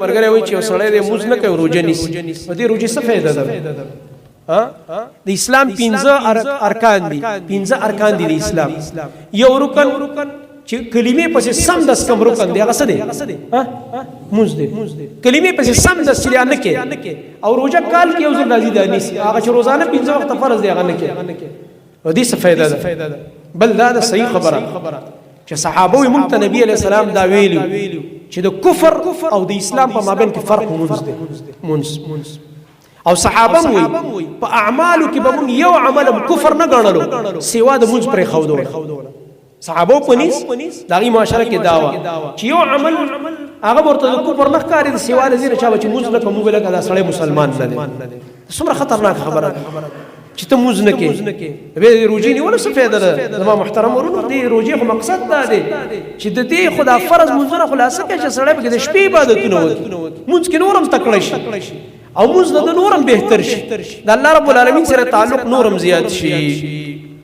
مرګره وای چې سړی دې موز نه کوي، روزه نیسي، په دې روزه څه فائدہ ده؟ ها، د اسلام 5 ارکان دي، 5 ارکان دي د اسلام. یو رکن چې کلمې پسې سم د کم رکن دی، هغه څه دی؟ ها، موز دی. کلمې پسې سم د سړي نه کې او روزه کال کې یو ځل راځي، د نیسي. هغه چې روزانه 5 وخت فرض دی، هغه نه کې، او دې څه فائدہ ده؟ بل دا د صحیح خبره چې صحابه مونږ ته نبی علی السلام دا ویلو چې د کفر او د اسلام په مابین کې فرق مونږ دی، مونږ. او صحابه وی په اعمالو کې به مونږ یو عمل کفر نه ګڼلو سوا د مونږ پرې خودو. صحابه په نس دغه معاشره کې داوا چې یو عمل هغه ورته د کفر نه ښکاري د سوا د زینه چا چې مونږ نه کوم، لکه دا سړی مسلمان نه دی. څومره خطرناک خبره ده چې ته موز نه کې به روزي نیول څه فائدہ ده؟ زما محترم ورونو، دې روزي خو مقصد دا دی چې د دې خدا فرض مونږونه خلاصه کې چې سړی به د شپې عبادتونه وکړي، مونږ کې نورم تکړه شي او مونږ د نورم بهتر شي، د الله رب العالمین سره تعلق نورم زیات شي.